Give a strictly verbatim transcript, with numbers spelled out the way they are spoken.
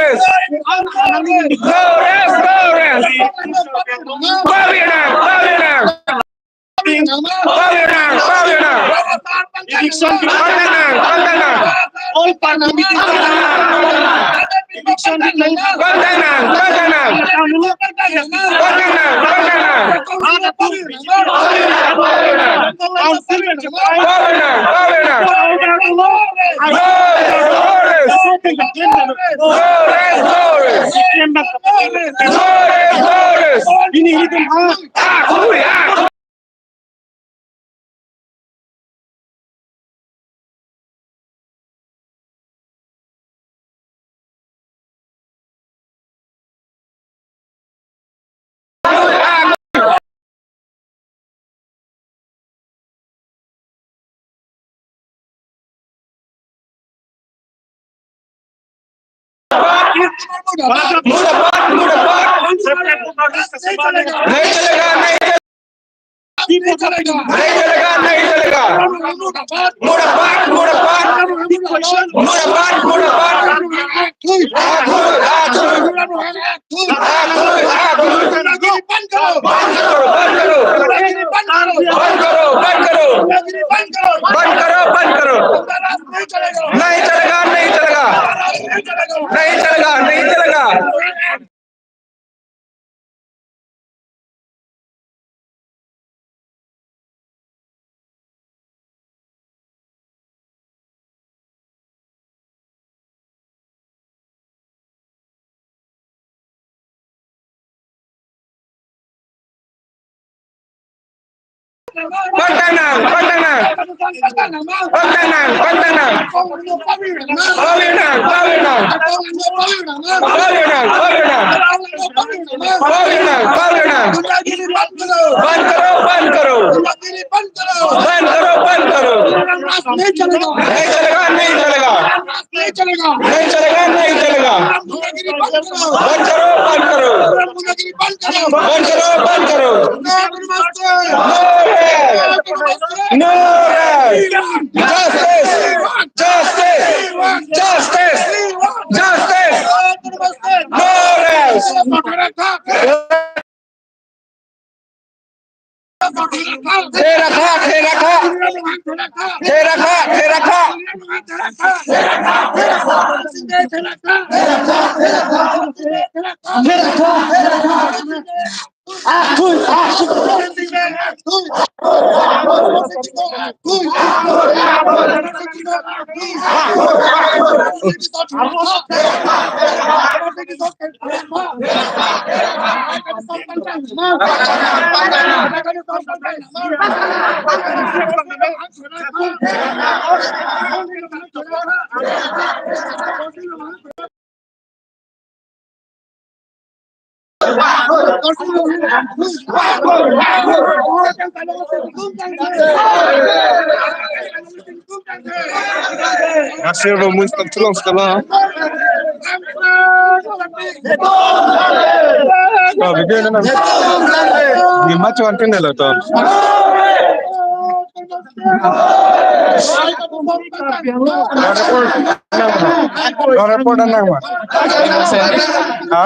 Flores! Flores, Flores! Pavir nang, pavir nang! Pavir nang, pavir nang! Eviction, contact nang, contact nang! All party meeting. Eviction, contact nang, contact nang! Contact nang, contact nang! Pavir nang, pavir nang! Flores! Flores, Flores! Flores, Flores! Ini, ini, ini. Ah, ui, ah! मुर्दाबाद, मुर्दाबाद। नहीं चलेगा, नहीं चलेगा। नहीं चलेगा, नहीं चलेगा। मुर्दाबाद, मुर्दाबाद। मुर्दाबाद, मुर्दाबाद। आखुई, आखुई। आखुई, आखुई। बंद करो, बंद करो। बंद करो, बंद करो। बंद करो, बंद करो। नहीं चलेगा, नहीं चलेगा। नहीं चलेगा, नहीं चलेगा। Pangtang nang, pangtang nang. Pangtang nang, pangtang nang. Pavirnang, pavirnang. Pavirnang, pavirnang. Pavirnang, pavirnang. बंद करो, बंद करो। बंद करो, बंद करो। नहीं चलेगा, नहीं चलेगा। नहीं चलेगा, नहीं चलेगा। बंद करो, बंद करो। बंद करो, बंद करो। No rest! No rest! Justice! Justice! Justice! Justice! No rest! दे रखा, दे रखा। दे रखा, दे रखा। Asir bo mun stop tulong sekolah. Oh, video na. Ni macho antin dalo to. Report nang ma? Report nang ma? Ha?